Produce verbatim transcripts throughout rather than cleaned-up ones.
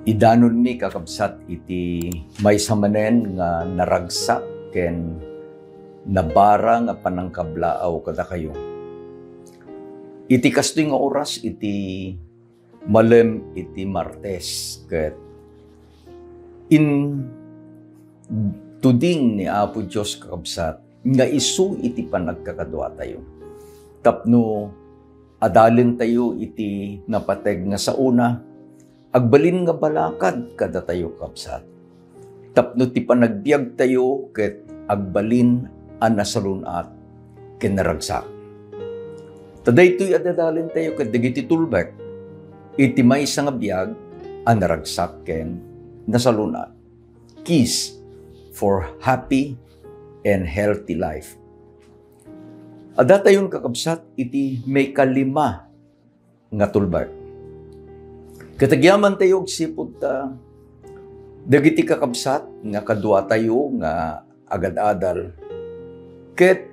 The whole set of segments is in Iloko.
Idanonmi, kakabsat, iti maysa manen nga naragsak ken nabara nga panangkablaaw kadakayo. Iti kastoy nga oras, iti malem iti Martes, ket intuding ni Apo Dios, kakabsat, nga isu iti panagkakaduatayo. Tapno adalentayo iti napateg nga saona, agbalin nga balakad kadatayo, kabsat, tapno ti panagbiagtayo ket agbalin a nasalun-at ken naragsak. Ta daytoy a dadalentayo ket dagiti tulbek iti maysa nga biag a naragsak ken nasalun-at. Keys for happy and healthy life. Adda tayon, kakabsat, iti maikalima nga tulbek. Ket agyamantayo agsipud ta dagiti kakabsat nga kaduatayo nga agad-adal, ket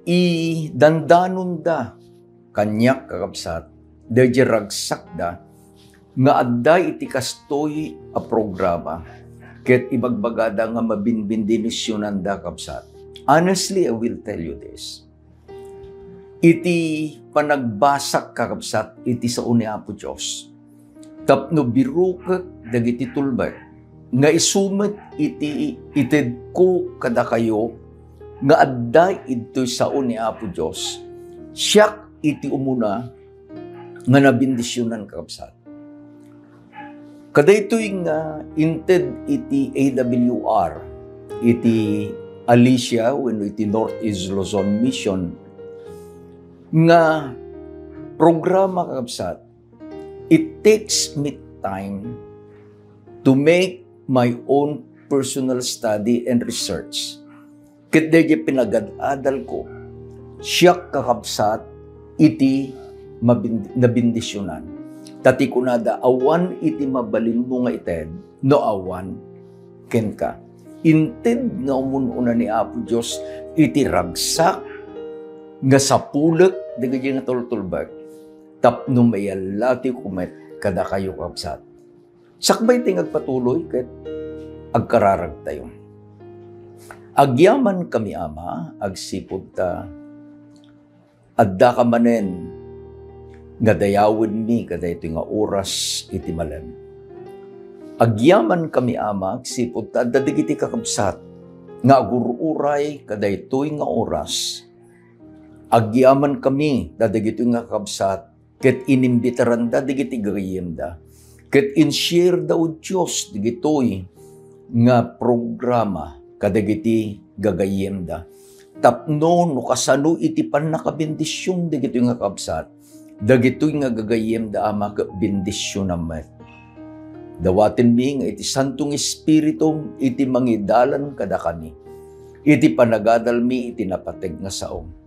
idandanonda kaniak, kakabsat, daydiay ragsakda nga adda iti kastoy a programa, ket ibagbagada nga mabinbindinisionanda, kabsat. Honestly, I will tell you this. Iti panagbasak, kakabsat, iti sao ni Apo Dios, tapno birukek dagiti tulbek nga isu met iti itedko kadakayo nga adda idtoy sao ni Apo Dios, siak iti umuna nga nabendisionan, kakabsat. Kadaytoy nga inted iti A W R, iti Alicia wenno iti Northeast Luzon Mission nga programa, kakabsat, it takes me time to make my own personal study and research. Ket daydiay pinagad-adalko, siak, kakabsat, iti mabin-, nabendisionan. Ta ti kunada, awan iti mabalinmo nga ited no awan kenka. Inted nga umun-una ni Apo Dios iti ragsak nga sapulek dagiti nga tultulbek tapno maiallatiko met kadakayo, kabsat. Sakbay ti nga agpatuloy ket agkararagtayo. Agyamankami, Ama, agsipud ta addaka manen nga dayawenmi kadaytoy nga oras iti malem. Agyamankami, Ama, agsipud ta adda dagiti kakabsat nga agur-uray kadaytoy nga oras. Agyamankami ta dagitoy nga kakabsat ket inimbitaranda dagiti gagayyemda, ket in-shareda, O Dios, dagitoy nga programa kadagiti gagayyemda. Tapno no kasano iti pannakabendision dagitoy nga kabsat, dagitoy nga gagayyemda, Ama, ket bendisionam met. Dawatenmi nga iti Santo nga Espiritum iti mangidalan kadakami, iti panagadalmi iti napateg nga saom.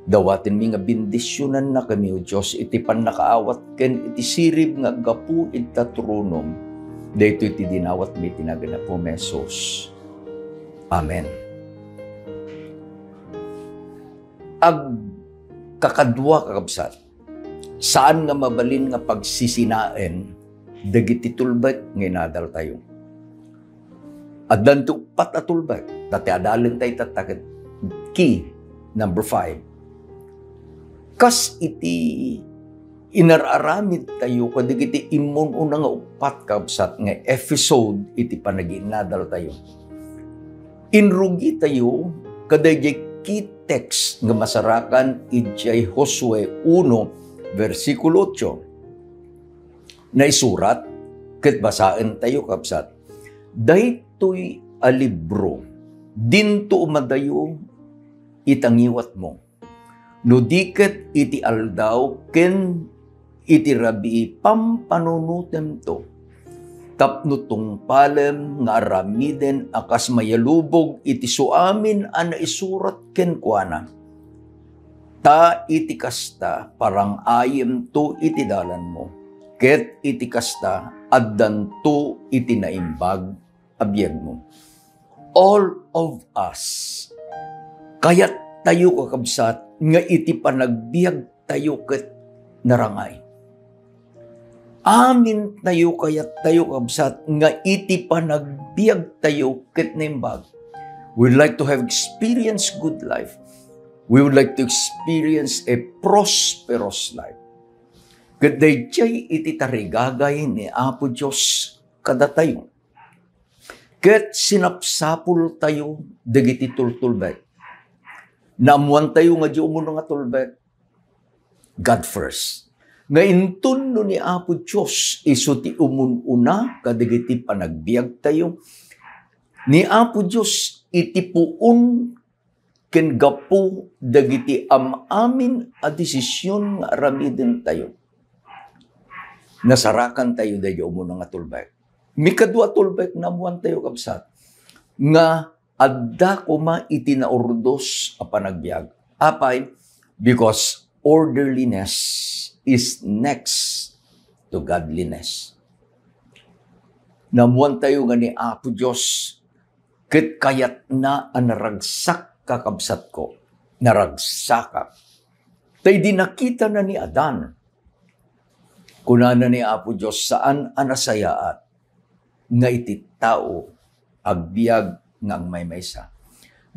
Dawatenmi nga bendisionannakami, O Dios, iti pannakaawat ken iti sirib nga aggapu ita tronom. Daytoy ti dinawatmi iti nagan ni Apo Jesus. Amen. Agkakadua, kakabsat, saan nga mabalin nga pagsisinaen dagiti tulbek nga inadaltayo. Addan ti uppat a tulbek, ta ti adalentayo tatta ket key number five. Kas iti inar-aramidtayo kadagiti immun-una nga uppat, kabsat, nga episode iti panaginadaltayo, inrugitayo kadaydiay key text nga masarakan idiay Josue uno, bersikulo otso. Naisurat, ket basaentayo, kabsat, daytoy a libro, dinto umadayo ita ngiwatmo. No di ket iti aldaw ken iti rabii pampanunotemto, tapno tungpalem nga aramiden a kas mayalubog iti suamin a naisurat kenkuana. Ta iti kasta, parang-ayemto iti dalanmo, ket iti kasta, addanto iti naimbag a biagmo. All of us, kayattayo, kakabsat, nga iti panagbiagtayo ket narangay. Amintayo, kayattayo, kabsat, nga iti panagbiagtayo ket naimbag. We would like to have experience good life. We would like to experience a prosperous life. Ket daydiay iti tarigagay ni Apo Dios kadatayo. Ket sinapsapultayo dagiti tultulbek. Naammoantayo nga diay umuna nga tulbek, God first. Nga inton no ni Apo Dios isu ti umun-una kadagiti panagbiagtayo, ni Apo Dios iti puon ken gapu dagiti am-amin a desisyon nga aramidentayo. Nasarakantayo daydiay umuna nga tulbek. Mikadua a tulbek, naammoantayo, kabsat, nga adda koma iti naurdos a panagbiag. Apay? Because orderliness is next to godliness. Naammoantayo nga ni Apo Dios ket kayatna a naragsak, kakabsatko. Naragsakak. Ta idi nakitana ni Adan, kunana ni Apo Dios, saan a nasayaat nga iti tao agbiag nga agmaymaysa.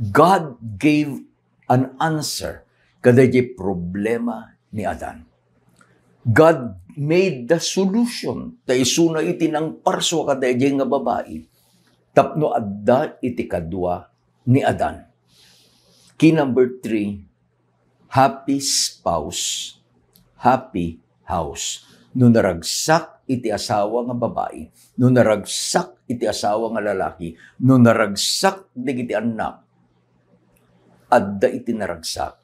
God gave an answer kadaydiay problema ni Adan. God made the solution. Ta isuna iti nangparsua kadaydiay nga babai tapno adda iti kadua ni Adan. Key number three, happy spouse, happy house. No naragsak iti asawa nga babai, no naragsak iti asawa nga lalaki, no naragsak dagiti annak, adda iti naragsak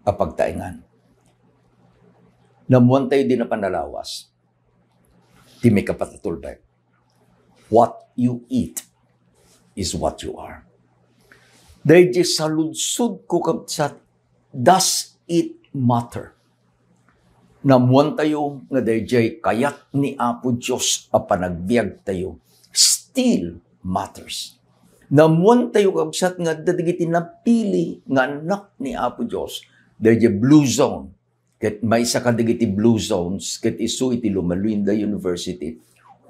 a pagtaengan. Naammoantayo idi napan a lawas ti maikapat a tulbek. What you eat is what you are. Daydiay saludsodko, kabsat, does it matter? Naammoantayo nga daydiay kayat ni Apo Dios a panagbiagtayo still matters. Naammoantayo, kabsat, nga adda dagiti napili nga annak ni Apo Dios daydiay blue zone. Ket maysa kadagiti blue zones ket isu iti Loma Linda University,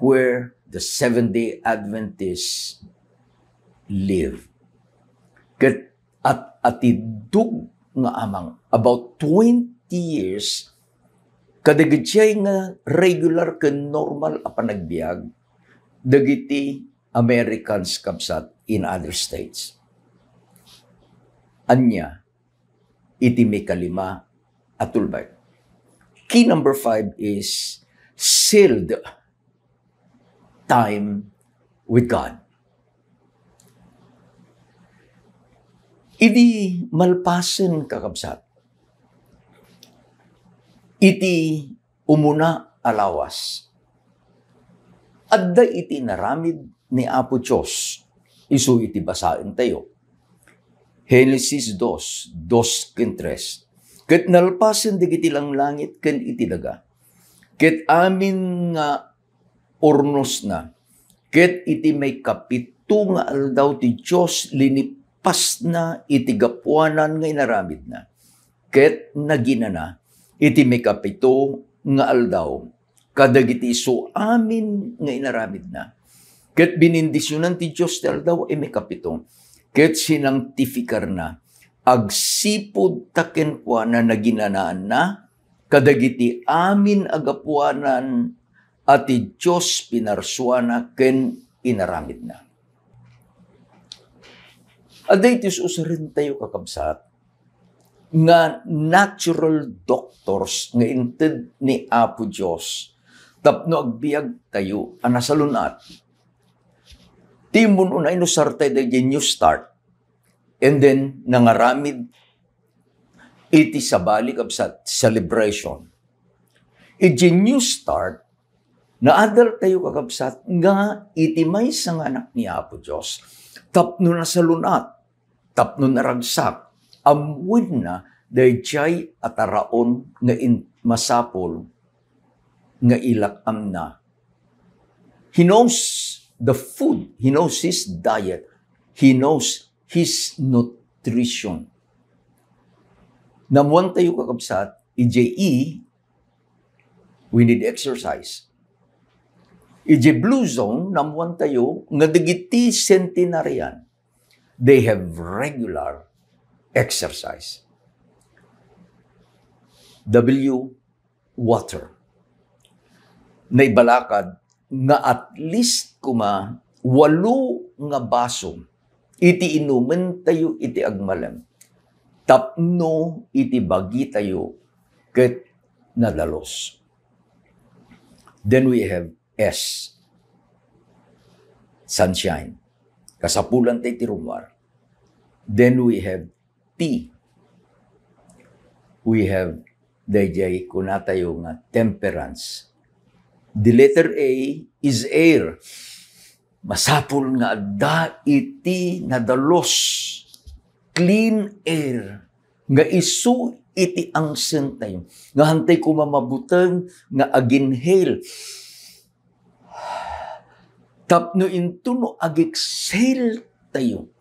where the Seventh-day Adventists live. Ket at-, atiddog nga amang, about twenty years, kadagiti nga regular ken normal a panagbiag dagiti Americans, kabsat, in other states. Ania iti mikalima a tulbek? Key number five is sealed time with God. Idi malpasen, kakabsat, iti umuna a lawas, adda iti inaramid ni Apo Dios isu iti basaentayo. Genesis dos, dos ken tres. Ket nalpasen dagiti langlangit ken iti daga. Ket amin nga urnosna. Ket iti maikapito nga aldaw ti Dios, linipasna iti gapuanan nga inaramidna. Ket naginana iti maikapito nga aldaw kadagiti isu amin nga inaramidna. Ket binindisionan ti Dios ti aldaw a maikapito, ket sinangtifikarna, agsipud ta kenkuana naginanaanna kadagiti amin a gapuanan a ti Dios pinarsuana ken inaramidna. Adda iti us-usarentayo, kakabsat, nga natural doctors nga inted ni Apo Dios tapno agbiagtayo a nasalun-at. Ti immun-una, inusartayo daydiay New Start, and then nangaramid iti sabali, kabsat, celebration. Iti New Start, naadaltayo, kakabsat, nga iti maysa nga anak ni Apo Dios tapno nasalun-at, tapno naragsak, ammoenna daydiay a taraon nga in-, masapul nga ilak-amna. He knows the food. He knows his diet. He knows his nutrition. Naammoantayo, kakabsat, idiay E, we need to exercise. Idiay Blue Zone, naammoantayo nga dagiti centenarian, they have regular exercise. W water. Naibalakad nga at least koma walo nga baso iti inumentayo iti agmalem tapno iti bagitayo ket nadalus. Then we have S, sunshine. Kasapulan tayo ti rummuar. Then we have T. We have dayjay kunatayo nga temperance. The letter A is air. Masapul nga adda iti nadalus, clean air, nga isu iti angsentayo. Nga hantay koma mabuteng nga ag-inhale. Tapno intono ag-exhale tayo,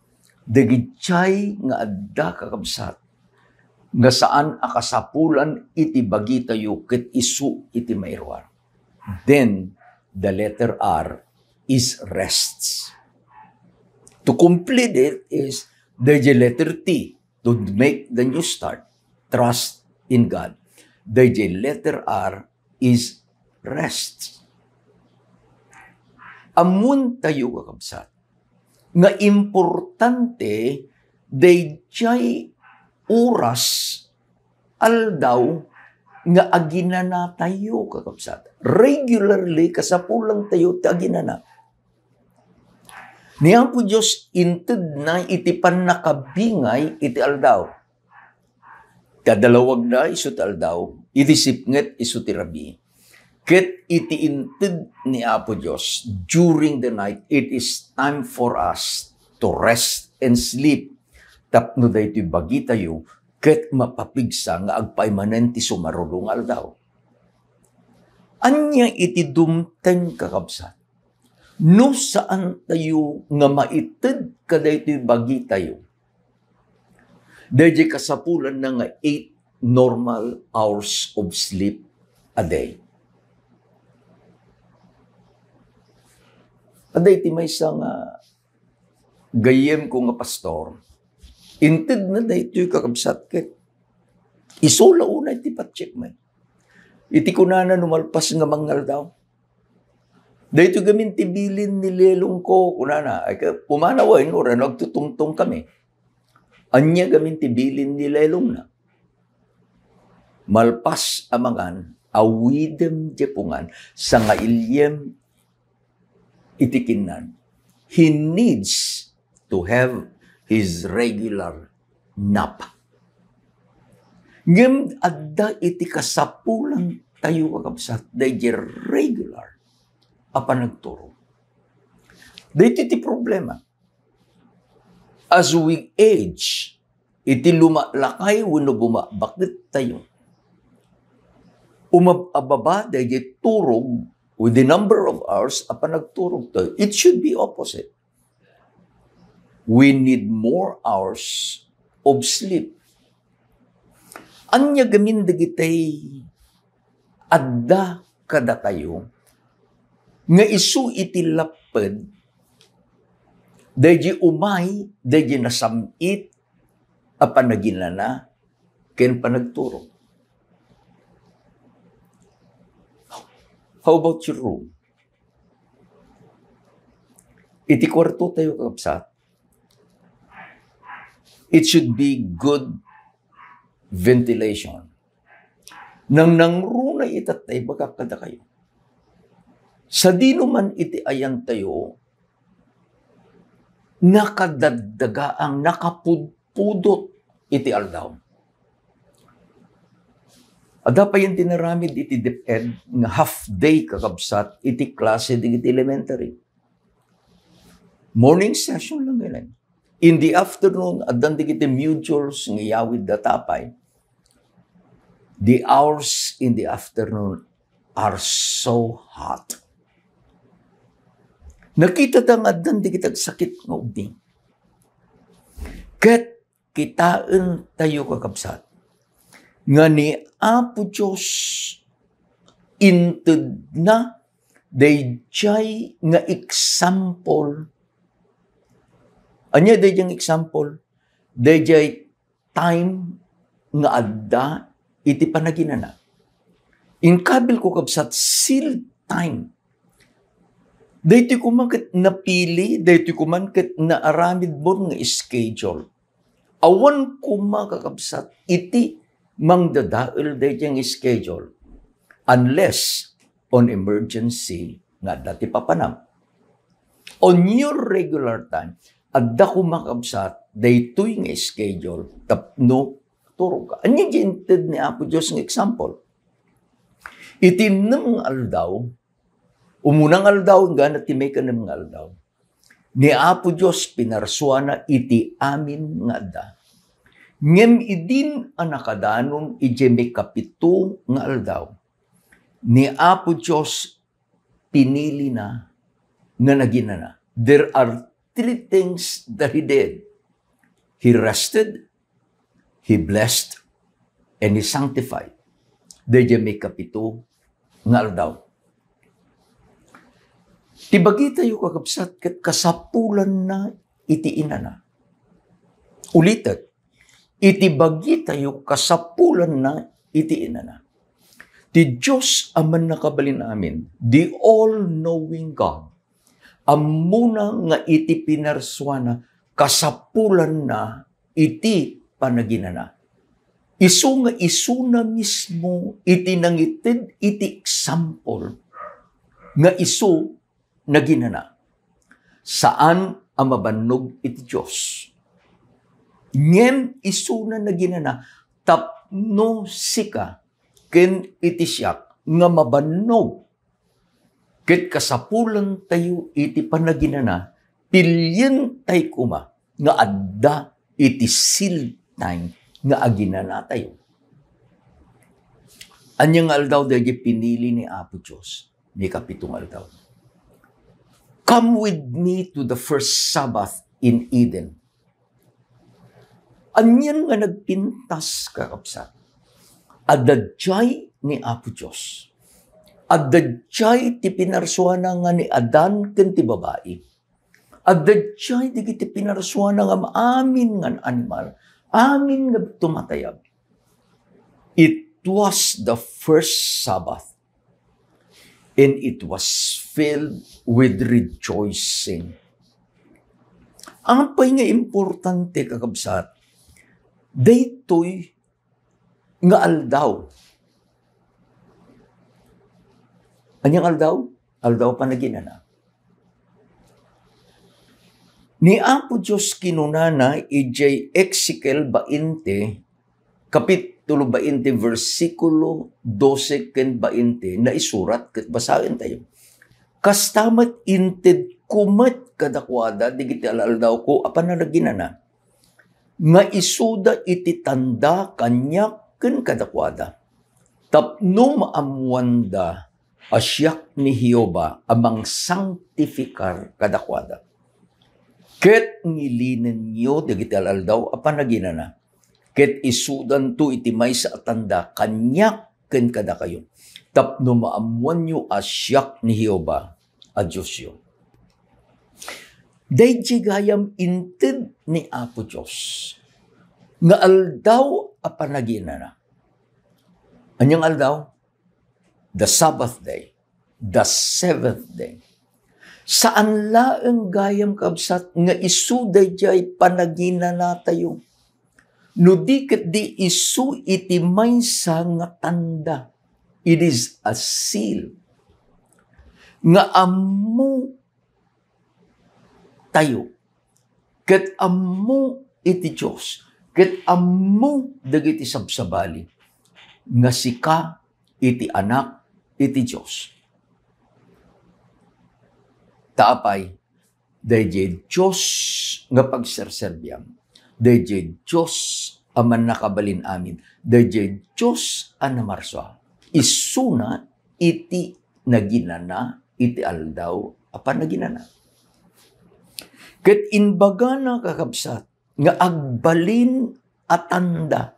dagijay nga adda, kakabsat, nga saan a kasapulan iti bagitayo ket isu iti mairuar. Then, the letter R is rests. To complete it is the letter T, to make the new start, trust in God. The letter R is rest. Ammoentayo, kakabsat, nga importante dayjay oras, aldaw, nga aginanatayo, kakabsat. Regularly, kasapulantayo ti aginana. Ni Apo Dios intedna iti pannakabingay iti aldaw. Ti adda lawagna isu ti aldaw, iti sipnget isu ti rabii. Ket iti inted ni Apo Dios during the night, it is time for us to rest and sleep. Tapno daytoy bagitayo ket mapapigsa nga agpaay manen ti sumaruno nga aldaw. Ania iti dumteng, kakabsat? No saantayo nga maited kadaytoy bagitayo, dayjay kasapulanna nga eight normal hours of sleep a day. Adda iti maysa nga gayyemko nga pastor, intedna daytoy, kakabsat, ket isu la unay ti patsekna. Iti kunana no malpas nga mangaldaw, "Daytoy gamin ti bilin ni lelongko," kunana. Ay, ka-, pumanaw, ay, no, rano agtutungtong kami. Ania gamin ti bilin ni lelongna? Malpas a mangan, awidem diay pungan, sangailiem iti kinnan. He needs to have his regular nap. Ngem adda iti kasapulantayo, kakabsat, dayjay regular a panagturog. Daytoy ti problema. As we age, iti lumalakay wenno bumabakit tayo, umab-ababa dayjay turog with the number of hours a panagturog tayo. It should be opposite. We need more hours of sleep. Ania gamin dagitay adda kadatayo nga isu iti lapped, dayjay umay, dayjay nasam-it a panaginana ken panagturog. How about your room? Iti kuarto tayo, kakabsat, it should be good ventilation. Nangnangruna ita tay bagak kadakayo. Sadino man iti ayantayo, nakadagdagaang, nakapudpudot iti aldaw. Adda pay ti naramid iti DepEd nga half day, kakabsat, iti klase dagiti elementary. Morning session lang yun. In the afternoon, addan dagiti modules nga iyawid da tapay. The hours in the afternoon are so hot. Nakita ta nga addan dagiti agsakit nga ubing. Ket kitaen tayo, kakabsat, nga ni Apo Dios intedna dayjay nga example. Ania dayjay nga example? Dayjay time nga adda iti panaginana. Inkabilko, kabsat, sealed time. Daytoy koma ket napili, daytoy koma ket naaramidmo nga schedule. Awan koma, kakabsat, iti mangdadael dayjay nga schedule, unless on emergency nga adda ti papanam. On your regular time, adda koma, kabsat, daytoy nga schedule tapno turogka. Ania ti inted ni Apo Dios nga example? Iti nem nga aldaw, umuna nga aldaw, inggana ti maikanem nga aldaw, ni Apo Dios pinarsuana iti amin nga adda. Ngem idin a nakadanon idiay maikapito nga aldaw, ni Apo Dios pinilina nga naginana. There are three things that he did. He rested, he blessed, and he sanctified. Dayjay maikapito nga aldaw. Ti bagitayo, kakabsat, ket kasapulanna iti inana. Ulitek, iti bagitayo, kasapulanna iti inana. Ti Dios a mannakabalin amin, the all-knowing God, ammona nga iti pinarsuana, kasapulanna iti panaginana. Isu nga isuna mismo iti nangited iti example nga isu naginana. Saan a mabannog iti Dios. Ngem isuna naginana tapno sika ken iti siak nga mabannog. Ket kasapulantayo iti panaginana, pilientayo koma nga adda iti sealed time nga aginanatayo. Ania nga aldaw daydi pinili ni Apo Dios? Ni kapito nga aldaw. Come with me to the first Sabbath in Eden. Anian nga nagpintas, kakabsat? Adda diay ni Apo Dios. Adda diay ti pinarsuana nga ni Adan ken ti babai. Adda diay dagiti pinarsuana nga amin nga animal, amin nga tumatayab. It was the first Sabbath, and it was filled with rejoicing. Apay nga importante, kakabsat, daytoy nga aldaw. Anian nga aldaw? Aldaw panaginana. Ni Apo Dios kinunana idiay Ezekiel bainte, kapitulo bainte, bersikulo dose ken bainte, naisurat ket basaentayo. Kasta met, intedko met kadakuada dagiti al-aldawko a panaginana, nga isuda iti tanda kaniak ken kadakuada, tapno maammoanda a siak ni Jehovah a mangsangtifikar kadakuada. Ket ngilinenyo dagiti al-aldaw a panaginana, ket isudanto iti maysa a tanda kaniak ken kadakayo, tapno maammoanyo a siak ni Jehovah a Diosyo. Daydi gayam inted ni Apo Dios nga aldaw a panaginana. Anian nga aldaw? The Sabbath day, the seventh day. Saan laeng gayam, kabsat, nga isu daydiay panaginanatayo. No di ket di isu iti maysa nga tanda. It is a seal nga ammo tayo, ket ammo iti Dios, ket ammo dagiti sabsabali nga sika iti Anak iti Dios. Ta apay, daydiay Dios nga pagserserbiam, daydiay Dios a mannakabalin amin, daydiay Dios a namarsua. Isuna iti naginana iti aldaw a panaginana. Ket imbagana, kakabsat, nga agbalin a tanda.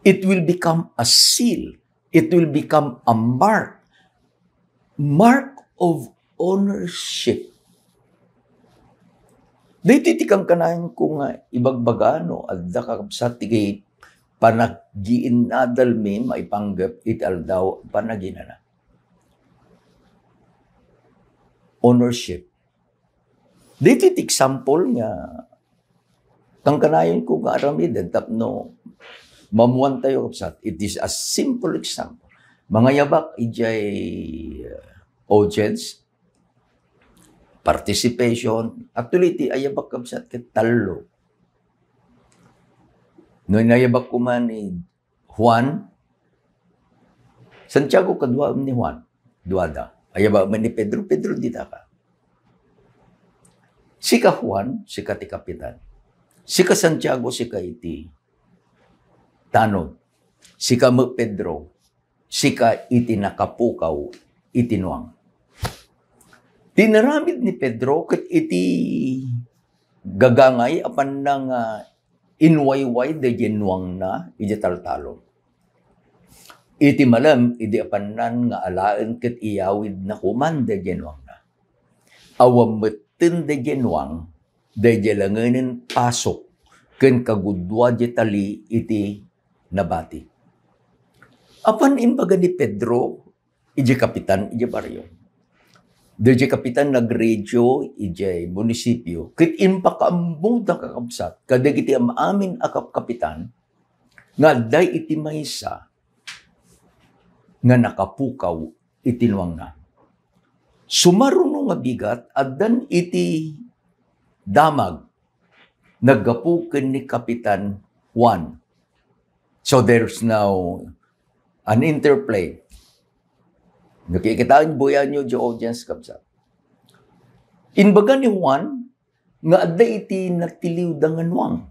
It will become a seal. It will become a mark Mark of ownership. Daytoy ti kankanayon ko nga ibagbaga no adda kakabsat ti panaggiinnadalmi maipanggep iti aldaw panaginana. Ownership. Daytoy ti example nga kankanayon ko nga aramiden tapno mamuan tayo, kabsat. It is a simple example. Mangayabak idiay, uh, audience, participation. Actually, ti ayabak, kabsat, ket tallo. No inayabak ko man ni Juan, Santiago, kadua ni Juan. Duada. Ayaba man ni Pedro, Pedro, dita ka. Sika Juan, sika ti kapitan. Sika Santiago, sika iti tanod. Sika met Pedro, sika iti nakapukaw iti nuang. Ti inaramid ni Pedro ket iti gagangay a panna nga inwayway daydiay nuangna iti taltalon. Iti malem, idi apannan nga alaen ket iyawidna koman daydiay nuangna. Awan metten daydiay nuang, daydiay langenen pasok ken kagudua diay tali iti nabati. Apan imbaga ni Pedro idiay kapitan idiay barrio. Daydiay kapitan nagradio idiay munisipio ket impakaammoda, kakabsat, kadagiti am-amin a kapkapitan nga adda iti maysa nga nakapukaw iti nuangna. Sumaruno nga bigat, addan iti damag naggapu ken ni Kapitan Juan. So there's now an interplay. Nakikitaan, buyanyo, the audience, kabsat. Imbaga ni Juan nga adda iti natiliwda nga nuang.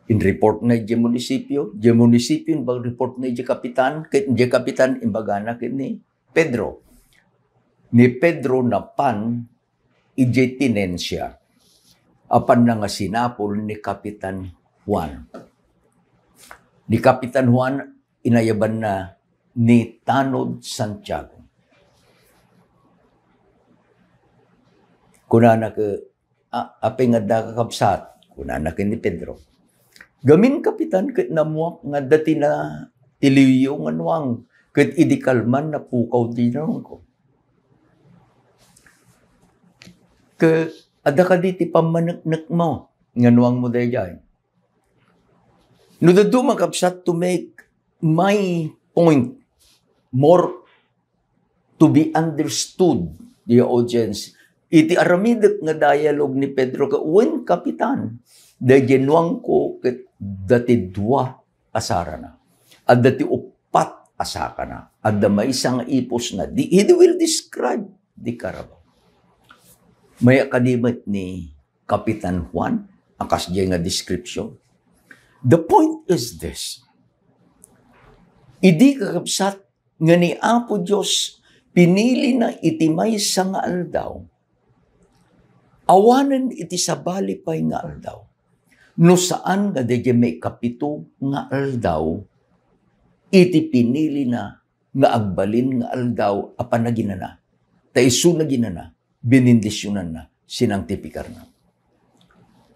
In-report na idiay munisipio, idiay munisipio, imbag report na idiay kapitan, ket idiay kapitan, imbagana ken ni Pedro. Ni Pedro napan idiay tinensia. Apan nga sinapol ni Kapitan Juan. Ni Kapitan Juan, inayabanna ni Tanod Santiago. Kunana ket, "A-, apay nga adda kakabsat?" kunana ken ni Pedro. "Gamin, kapitan, ket nammuak nga adda ti natiliwyo nga nuang, ket idi kalman, napukaw ti nuangko." Ket adda kadi ti pammaneknekmo nga nuangmo daydiay? No dadduma, kabsat, to make my point more to be understood, the audience, iti aramidek nga dialogue ni Pedro ken wen kapitan, daydiay nuangko ket adda ti dua a sarana. Adda ti uppat a sakana. Adda maysa nga ipusna. Di, he will describe the carabao. Maya kadi met ni Kapitan Juan a kasdiay nga description. The point is this. Idi, kakabsat, nga ni Apo Dios pinilina iti maysa nga aldaw, awanen iti sabali pay nga aldaw, no saan nga daydiay maikapito nga aldaw iti pinilina nga agbalin nga aldaw a panaginana. Ta isu naginana, benendisionanna, sinangtipikarna.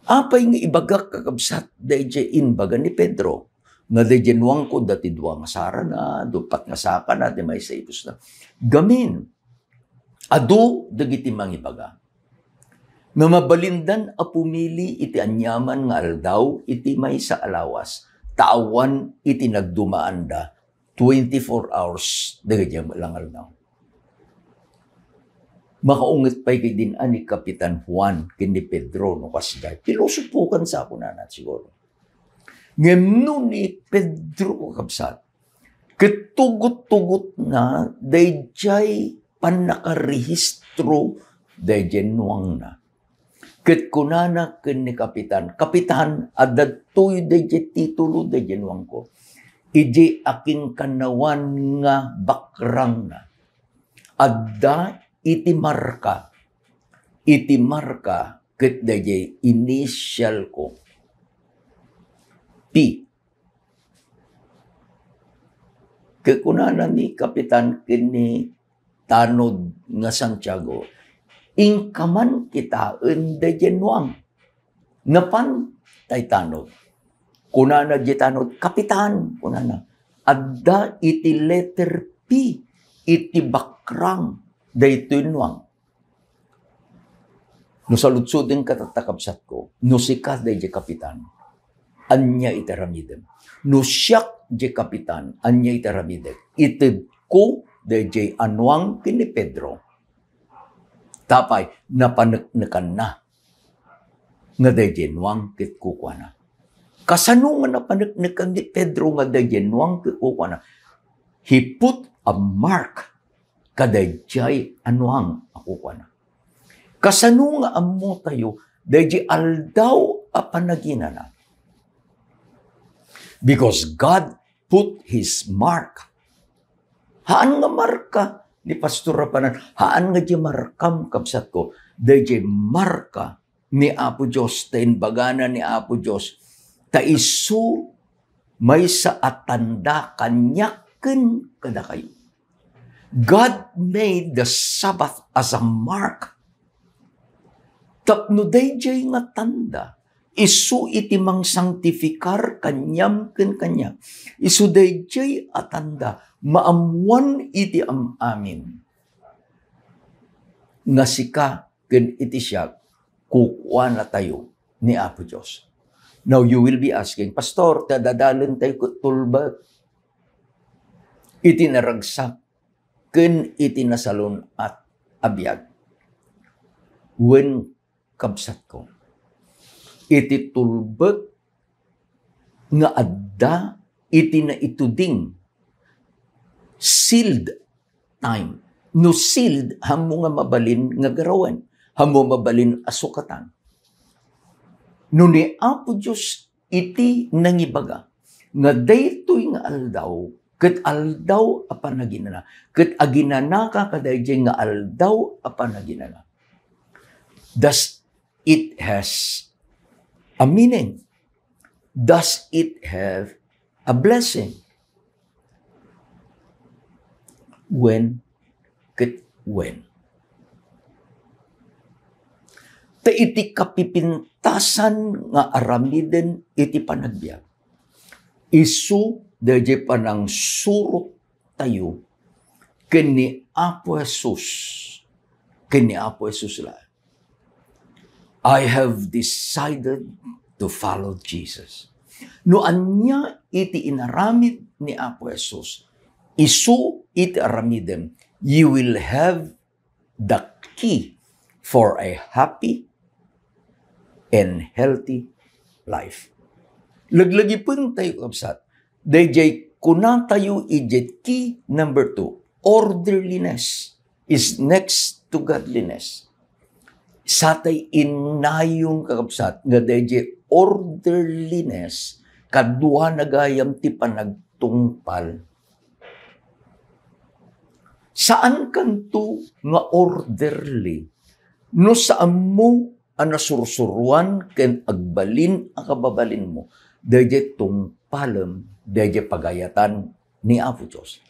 Apay nga ibagak, kakabsat, daydiay imbaga ni Pedro, nga daydiay nuangko, adda ti dua nga sarana, duppat nga sakana, ti maysa ipusna. Gamin, adu dagiti mangibaga nga mabalindan a pumili iti aniaman nga aldaw iti maysa a lawas, ta awan iti nagdumaanda twenty-four hours dagiti langaldaw. Makaunget pay ket din-a ni Kapitan Juan ken ni Pedro no kasdiay. Pilosopokan sa kunana siguro. Ngem no ni Pedro, kakabsat, ket tugot-tugotna daydiay pannakarehistro daydiay nuangna. Ket kunana ken ni Kapitan, "Kapitan, adda ditoy daydiay titulo daydiay nuangko. Idiay akinkannawan nga bakrangna. Adda iti marka. Iti marka ket daydiay initialko. P." Kunana ni Kapitan ken ni tanod nga Santiago, "Inka man kitaen daydiay nuang." Napan tay tanod. Kunana di tanod, "Kapitan," kunana, "adda iti letter P iti bakrang daytoy nuang." No saludsodem ka tatta, kabsatko, no sika daydiay kapitan, ania iti aramidem? No siak diay kapitan, ania iti aramidek? Itedko daydiay a nuang ken ni Pedro. Tapay, napaneknekanna nga daydiay nuang ket kukuana. Kasano nga napaneknekan ni Pedro nga daydiay nuang ket kukuana? He put a mark kadaydiay a nuang a kukuana. Kasano nga ammotayo daydiay aldaw a panaginana? Because God put His mark. Haan nga marka ni Pastor Rapanan, haan nga di markam, kabsatko, daydiay marka ni Apo Dios, ta imbagana ni Apo Dios, ta isu maysa a tanda kaniak ken kadakayo. God made the Sabbath as a mark. Tapno daydiay nga tanda, isu iti mangsangtifikar kaniam ken kaniak. Isu daydiay a tanda, maammuan iti am-amin nga sika ken iti siak, kukuanatayo ni Apo Dios. Now you will be asking, "Pastor, ta dadalen tayo ket tulbek iti naragsak ken iti nasalun-at a biag?" Wen, kabsatko, iti tulbek nga adda iti naituding, sealed time. No sealed, ammo nga mabalin nga garawen, ammo mabalin a sukatan. No ni Apo Dios iti nangibaga nga daytoy nga aldaw ket aldaw a panaginana, ket aginanaka kadaydiay nga aldaw a panaginana, does it has a meaning? Does it have a blessing? Wen ket wen. Ta iti kapipintasan nga aramiden iti panagbiag, isu daydiay panangsurot tayo ken ni Apo Jesus, ken ni Apo Jesus laeng. "I have decided to follow Jesus." No ania iti inaramid ni Apo Jesus, isu iti aramidem, you will have the key for a happy and healthy life. Laglagipen tayo, kabsat. Daydiay kunatayo idiay key number two, orderliness is next to godliness. Satay innayon, kakabsat, nga daydiay orderliness, kaduana gayam ti panagtungpal. Saankanto nga orderly no saanmo a nasursuroan ken agbalin a kababalinmo daydiay tungpalem, daydiay pagayatan ni Apo Dios.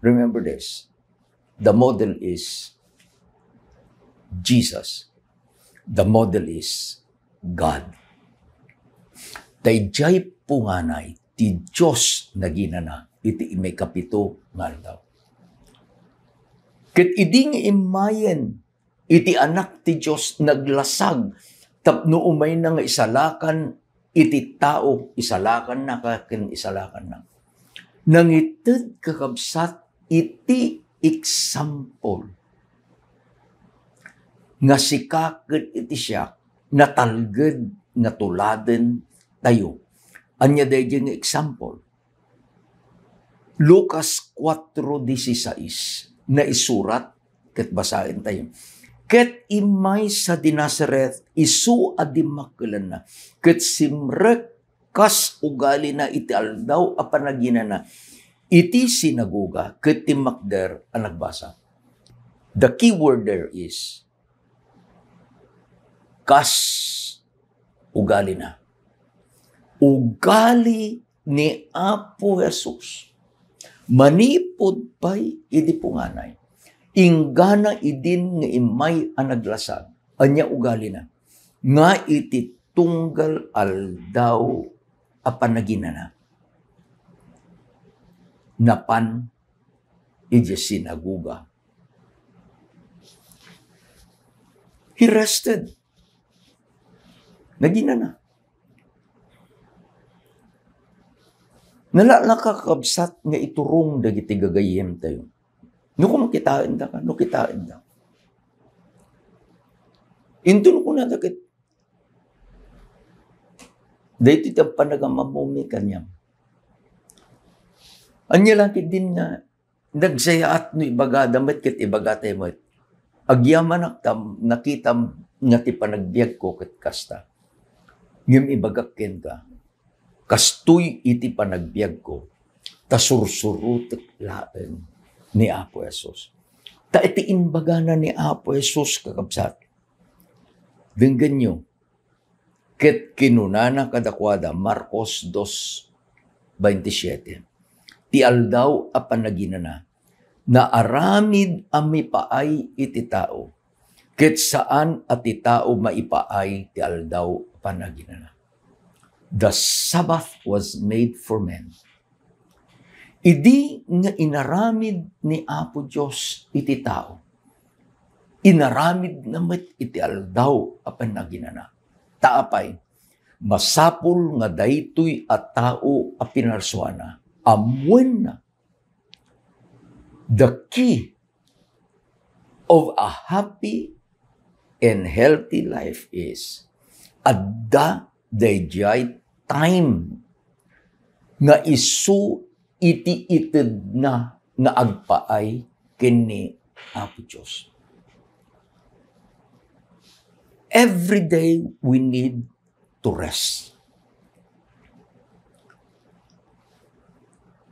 Remember this, the model is Jesus. The model is God. Daydiay punganay ti Dios naginana iti maikapito nga aldaw. Ket idi nga immayen iti Anak ti Dios naglasag tapno umayna nga isalakan iti tao, isalakannaka ken isalakannak. Nangited, kakabsat, iti example nga sika ket iti siak, natalged nga tuladen tayo. Ania daydiay nga example? Lucas cuatro dieciséis, naisurat ket basaentayo. Ket immay sadi Nazaret, isu a dimmakkelanna, ket simrek kas ugalina iti aldaw a panaginana iti sinagoga ket timmakder a nagbasa. The key word there is kas ugalina. Ugali ni Apo Jesus. Manipud pay idi punganay, inggana idin nga immay a naglasag. Ania ugalina? Nga iti tunggal aldaw a panaginana, napan idiay sinagoga. He rested. Naginana. Nalaklaka, kakabsat, nga iturong dagiti gagayyemtayo. No, kitaendaka, no, kitaenda. Inton kunada ket, daytoy ti panagam-ammom kaniam. Ania lang ketdin nga nagsayaat no ibagada met ket ibagatayo met. Agyamanak ta nakitam nga ti panagbiagko ket kasta. Ngem ibagak kenka, kastoy iti panagbiagko, ta sursurotek laeng ni Apo Jesus. Ta iti imbagana ni Apo Jesus, kakabsat, denggenyo, ket kinunana kadakuada, Marcos dos veintisiete, ti aldaw a panaginana, naaramid a mipaay iti tao, ket saan a ti tao maipaay ti aldaw a panaginana. The Sabbath was made for men. Idi nga inaramid ni Apo Dios iti tao, inaramidna met iti aldaw a panaginana. Ta apay, masapul nga daytoy a tao a pinarsuana, ammoenna, the key of a happy and healthy life is, adda daydiay time nga isu iti itedna nga agpaay ken ni Apo Dios. Every day we need to rest.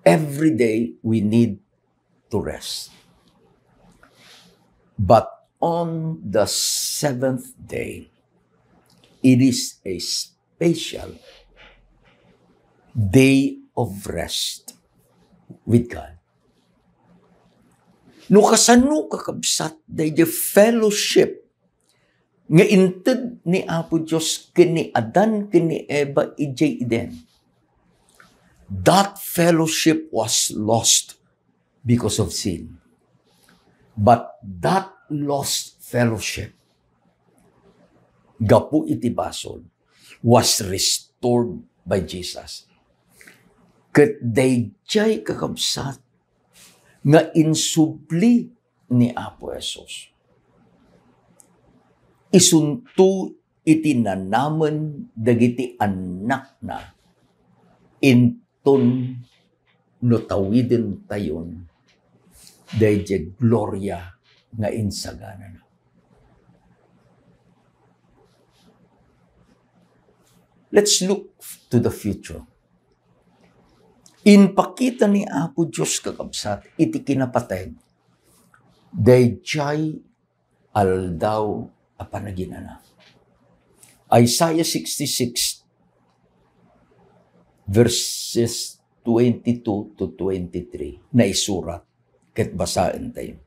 Every day we need to rest. But on the seventh day, it is a special day of rest with God. No kasano, kakabsat, daydi fellowship nga inted ni Apo Dios ken ni Adan ken ni Eva idiay Eden. That fellowship was lost because of sin. But that lost fellowship, gapu iti basol, was restored by Jesus. Ket daydiay, kakabsat, nga insubli ni Apo Jesus. Isunto iti nanamen dagiti annakna inton no tawidentayon daydiay gloria nga insaganana. Let's look to the future. Impakita ni Apo Dios, kakabsat, iti kinapateg daydiay aldaw a panaginana. Isaiah sixty-six, verses twenty-two to twenty-three, naisurat ket basaentayo.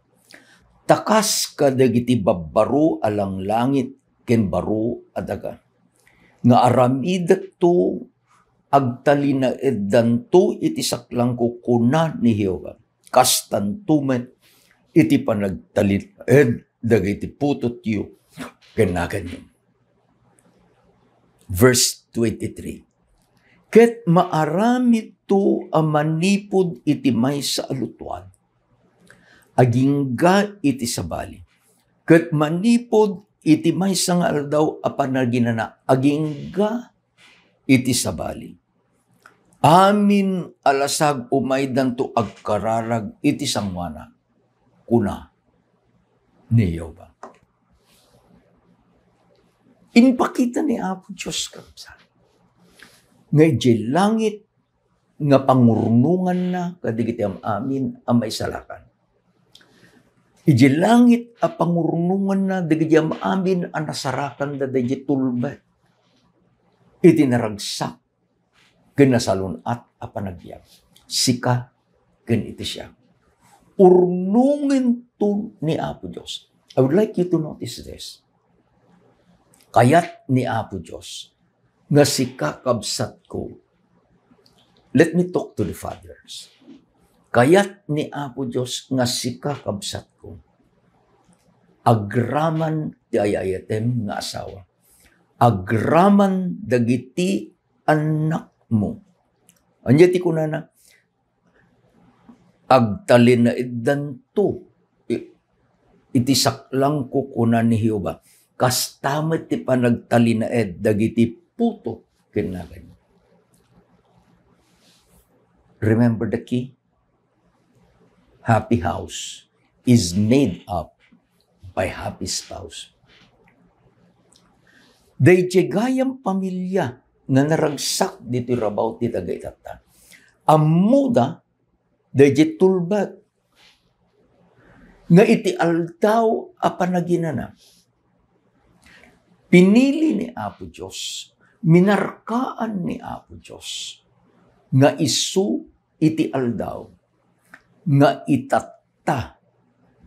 Ta kas kadagiti babbaro a langlangit ken baro a daga, nga aramidekto, agtalinaeddanto iti saklangko, kuna ni Jehovah. Kastanto met iti panagtalinaed dagiti putotyo ken naganyo. Verse twenty-three, ket maaramidto a manipud iti maysa a lutuad, agingga iti sabali, ket manipud iti maysa nga aldaw a panaginana, agingga iti sabali. Amin a lasag umaydanto agkararag iti sangoanak, kuna ni Jehovah. Impakita ni Apo Dios, kabsat, nga idiay langit nga pangurnonganna kadagiti am-amin a maisalakan. Idiay langit a pangurnonganna dagiti am-amin a nasarakanda daydiay tulbet iti naragsak ken nasalun-at a panagbiag. Sika ken iti siak. Urnongento ni Apo Dios. I would like you to notice this. Kayat ni Apo Dios nga sika, kabsatko. Let me talk to the fathers. Kayat ni Apo Dios nga sika, kabsatko, agraman ti ay-ayatem nga asawa. Agraman dagiti annakmo. Ania ti kunana? Agtalinaeddanto i-, iti saklangko, kuna ni Jehovah. Kasta met ti panagtalinaed dagiti puto ken naganyo. Remember the key? Happy house is made up by happy spouse. Daydiay gayam pamilia nga naragsak ditoy rabaw ti daga itatta. Ammoda daydiay tulbad nga iti aldaw a panaginana, pinili ni Apo Dios, minarkaan ni Apo Dios nga isu iti aldaw nga itatta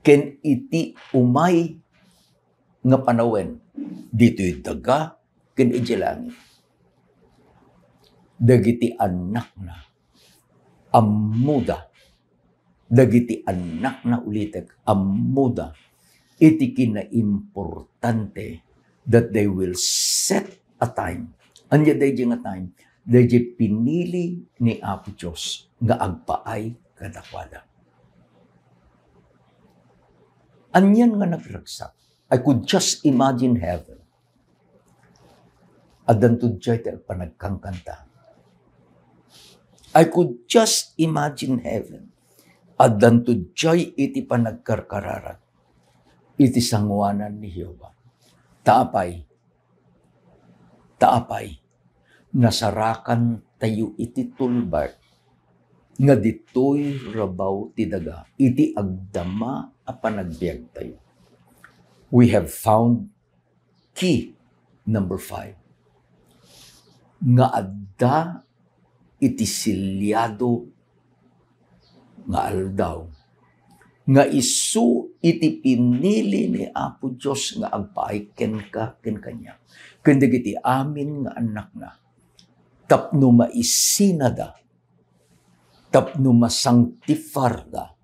ken iti umay nga panawen ditoy daga ken idiay langit. Dagiti annakna, ammoda. Dagiti annakna, ulitek, ammoda iti kinaimportante that they will set a time. Ania daydiay nga time? Daydiay pinili ni Apo Dios nga agpaay kadakuada. Anian nga nagragsak? I could just imagine heaven. Addanto diay ti agpanagkankanta. I could just imagine heaven. Addanto diay iti panagkarkararag iti sangoanan ni Jehovah. Ta apay, ta apay, nasarakantayo iti tulbad nga ditoy rabaw ti daga, iti agdama a panagbiagtayo. We have found key number five, nga adda iti seliado nga aldaw, nga isu iti pinili ni Apo Dios nga agpaay kenka, ken kaniak, ken dagiti amin nga annakna, tapno maisinada, tapno masangtifarda,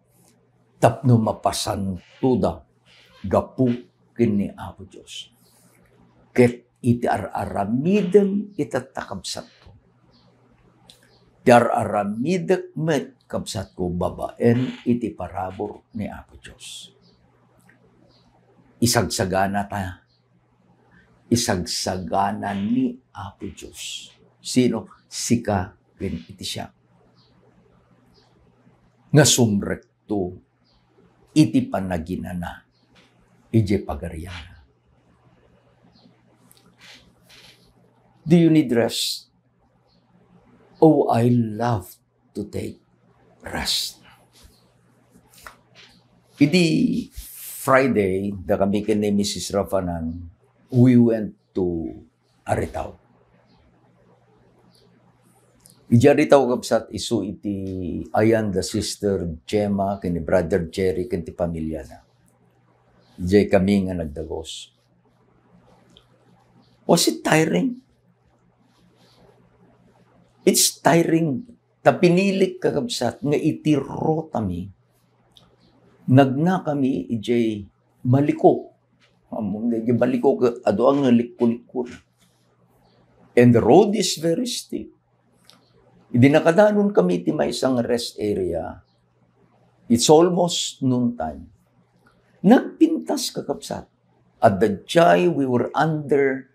tapno mapasantoda gapu ken ni Apo Dios. Ket iti ar-aramidem itatta, kabsatko, ti ar-aramidek met, kabsatko, babaen iti parabur ni Apo Dios. Isagsaganata Isagsagana ni Apo Dios. Sino? Sika ken iti siak. Nga sumrekto iti panaginana idiay pagarianna. Do you need rest? Oh, I love to take rest. Idi Friday, dakami ken ni Missus Rafanan, we went to Aritao. Idi Aritao, kabsat, isu iti ayan da Sister Gemma ken ni Brother Jerry ken ti pamiliana. Idiay kami nga nagdagos. Was it tiring? It's tiring. Ta pinilik, kakabsat, nga iti rotami, nagnakami idiay Maliko. Ammom, idiay Maliko, ket adu nga likko-likko. And the road is very steep. Idi nakadanon kami iti maysa nga rest area, it's almost noontime. Nagpintas, kakabsat. Adda jay, we were under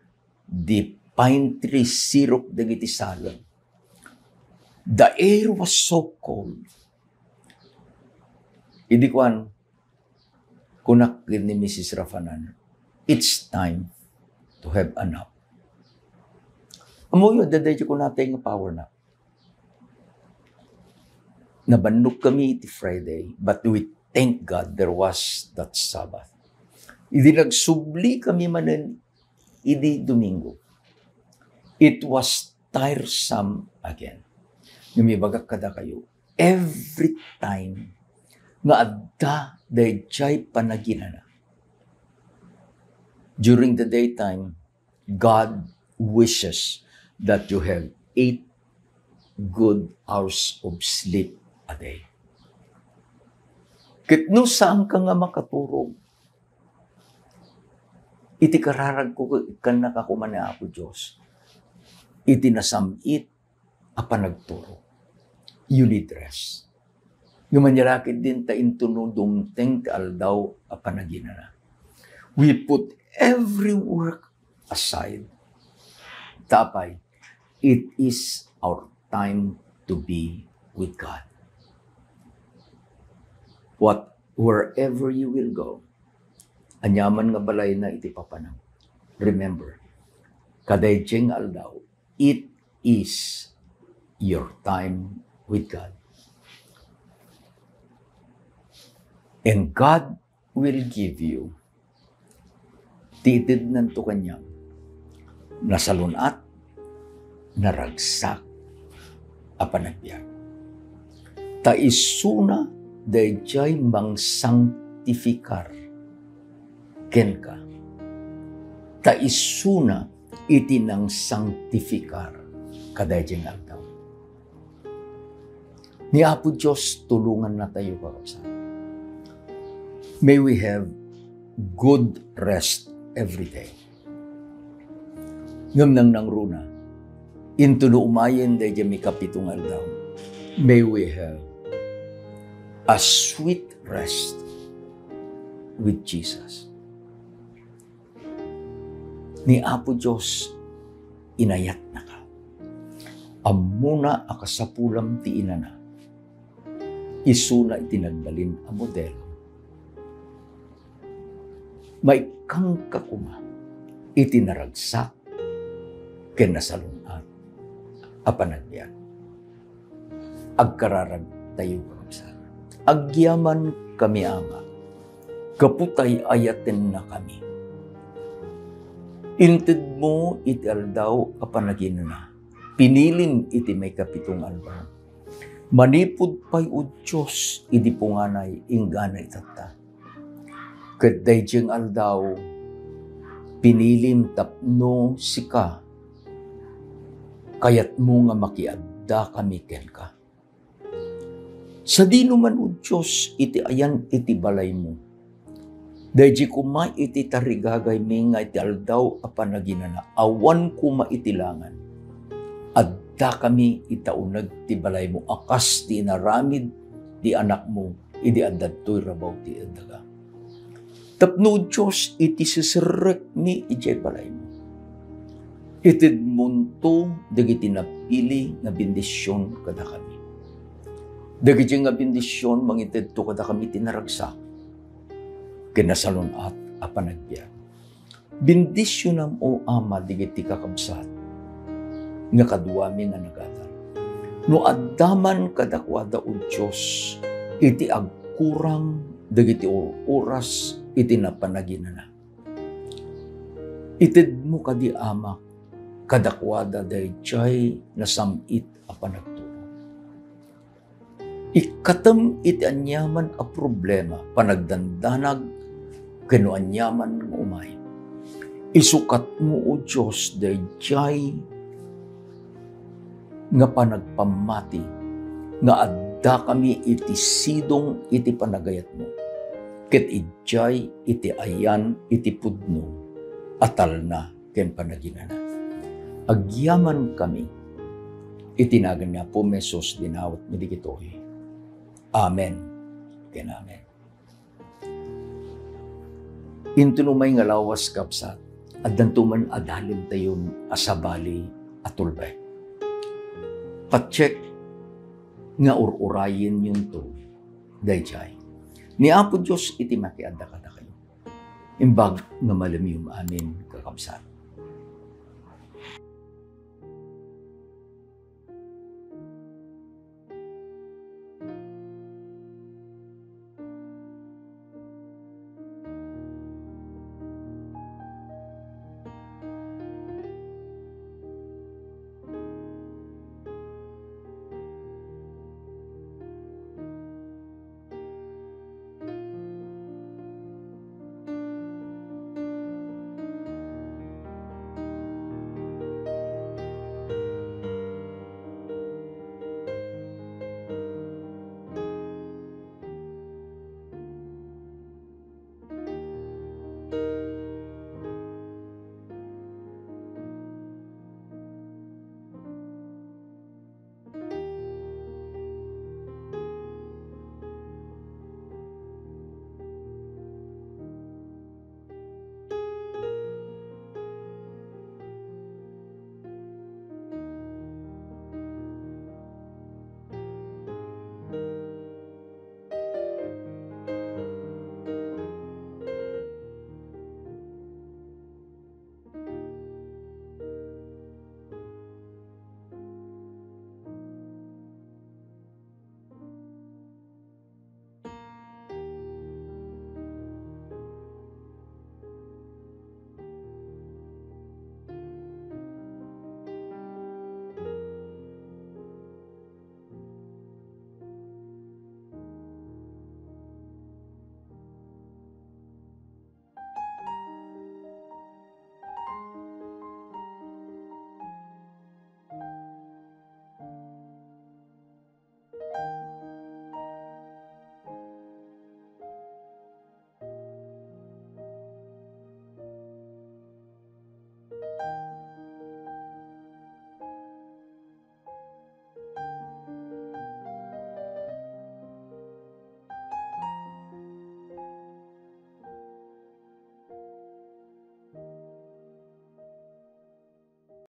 the pine tree sirok dagiti salem. The air was so cold. Idi kuan, kunak ni Missus Rafanan, "It's time to have a nap." Ammoyo, adda daydi kunatay nga power nap. Nabannogkami iti Friday, but we thank God there was that Sabbath. Idi nagsubli kami manen idi Domingo, it was tiresome again. Ngem ibagak kadakayo, every time nga adda dayjay panaginana, during the daytime, God wishes that you have eight good hours of sleep a day. Ket no saanka nga makaturog, iti kararagko ket ikkannaka koma ni Apo Dios, iti nasam-it a panagturog. You need rest. Ngem ania la ketdin ta intono dumteng ti aldaw a panaginana. We put every work aside. Ta apay, it is our time to be with God. What, wherever you will go, aniaman nga balayna iti papanam, remember, kadaydiay nga aldaw, it is your time with God. And God will give you ti itednanto kaniam, nasalun-at, naragsak a panagbiag. Ta isuna daydiay mangsangtifikar kenka. Ta isuna iti nangsangtifikar kadaydiay nga aldaw. Ni Apo Dios, tulongannatayo, kakabsat. May we have good rest every day. Ngem nangnangruna, intono umayen daydiay mikapito nga aldaw, may we have a sweet rest with Jesus. Ni Apo Dios, inayatnaka. Ammona a kasapulam ti inana. Isuna iti nagbalin a modelo. Maikkangka koma iti naragsak ken nasalun-at a panagbiag. Agkararagtayo, kakabsat. Agyamankami, Ama, gapu ta ay-ayatennakami. Intedmo iti aldaw a panaginana. Pinilim iti maikapito nga aldaw. Manipud pay, O Dios, idi punganay inggana itatta. Ket daydiay nga aldaw, pinilim tapno sika, kayatmo nga makiaddakami kenka. Sadino man, O Dios, iti ayan iti balaymo. Daydi koma iti tarigagaymi nga iti aldaw a panaginana, awan koma iti langan. Addakami ita uneg ti balaymo a kas ti inaramid ti anakmo idi adda ditoy rabaw ti daga. Tapno, O Dios, iti siserrekmi idiay balaymo, itedmonto dagiti napili nga bendision kadakami. Dagiti nga bendision mangitedto kadakami ti naragsak ken nasalun-at a panagbiag. Bendisionam, O Ama, dagiti kakabsat nga kaduami nga nagadan. No adda man kadakuada, O Dios, iti agkurang dagiti ur-uras iti napanaginana, itedmo kadi, Ama, kadakuada daydiay nasam-it a panagturog. Ikkatem iti aniaman a problema, panagdandanag, ken no aniaman nga umay. Isukatmo, O Dios, daydiay nga panagpammati nga addakami iti sidong iti panagayatmo, ket idiay iti ayan iti pudno a talna ken panaginana. Agyamankami iti nagan ni Apomi Jesus, dinawatmi dagitoy. Amen ken amen. Inton umay nga lawas, kabsat, addanto man a dalimtayon a sabali a tulbek. Patiek nga ur-urayenyonto daydiay. Ni Apo Dios iti makiadda kadakayo. Imbag nga malemyom amin, kakabsat.